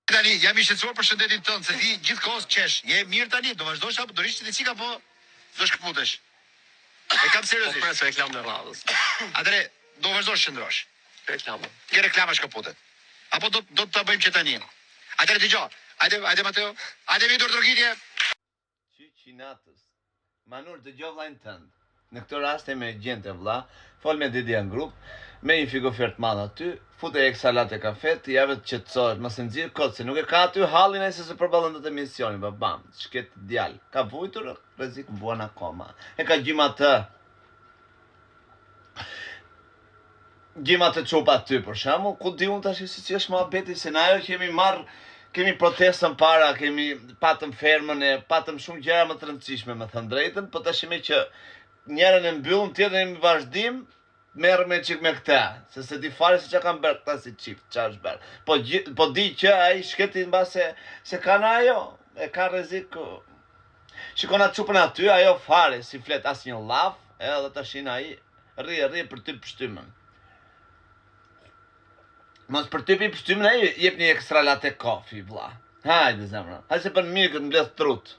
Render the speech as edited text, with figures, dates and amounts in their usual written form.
Tani jam i shqetësuar për shëndetin tënd se ti gjithë kohës qesh. Je mirë tani, do vazhdosh apo do rrish ti çik apo do shkëputesh? E kam Po seriozisht. pres reklamën e radhës. Atëre, do vazhdosh të qëndrosh. Reklamën. Ke reklama shkëputet. Apo do do ta bëjmë që tani. Atëre dëgjo. Hajde, hajde Mateo. Hajde mi dorëtrokitje. Qyqi natës. Manur dëgjo vllain tënd. Në këtë rast emergjente vlla, fol me Dedian Group, merr një frigofer të madh aty, fute ekstra latte kafe, të javë të qetësohet, mos e nxirr kot se nuk e ka aty hallin ai se s'e përballon dot emisionin, po bam, shket djalë. Ka vujtur, rrezik vuan akoma. E ka gjym atë. Gjim atë çupa aty për shembull, ku di unë tash se si është muhabeti se na ajo që jemi marr kemi protestën para, kemi patëm fermën e patëm shumë gjëra më të rëndësishme, me thënë drejtën, po tash me që njërën e mbyllëm, tjetrën jemi vazhdim, merrem çik me këtë, se se di fare se çka kanë bërë këta si çift, çfarë është bërë. Po po di që ai shketi mbase se kanë ajo, e ka rrezik. Shikon atë çupën aty, ajo fare si flet asnjë llaf, edhe tashin ai Rri, rri përtyp pështymën. Mos përtypi pështymën ai, jep një ekstra latte coffee, vlla. Hajde zemra. Hajde se bën mirë këtë mbledh trut.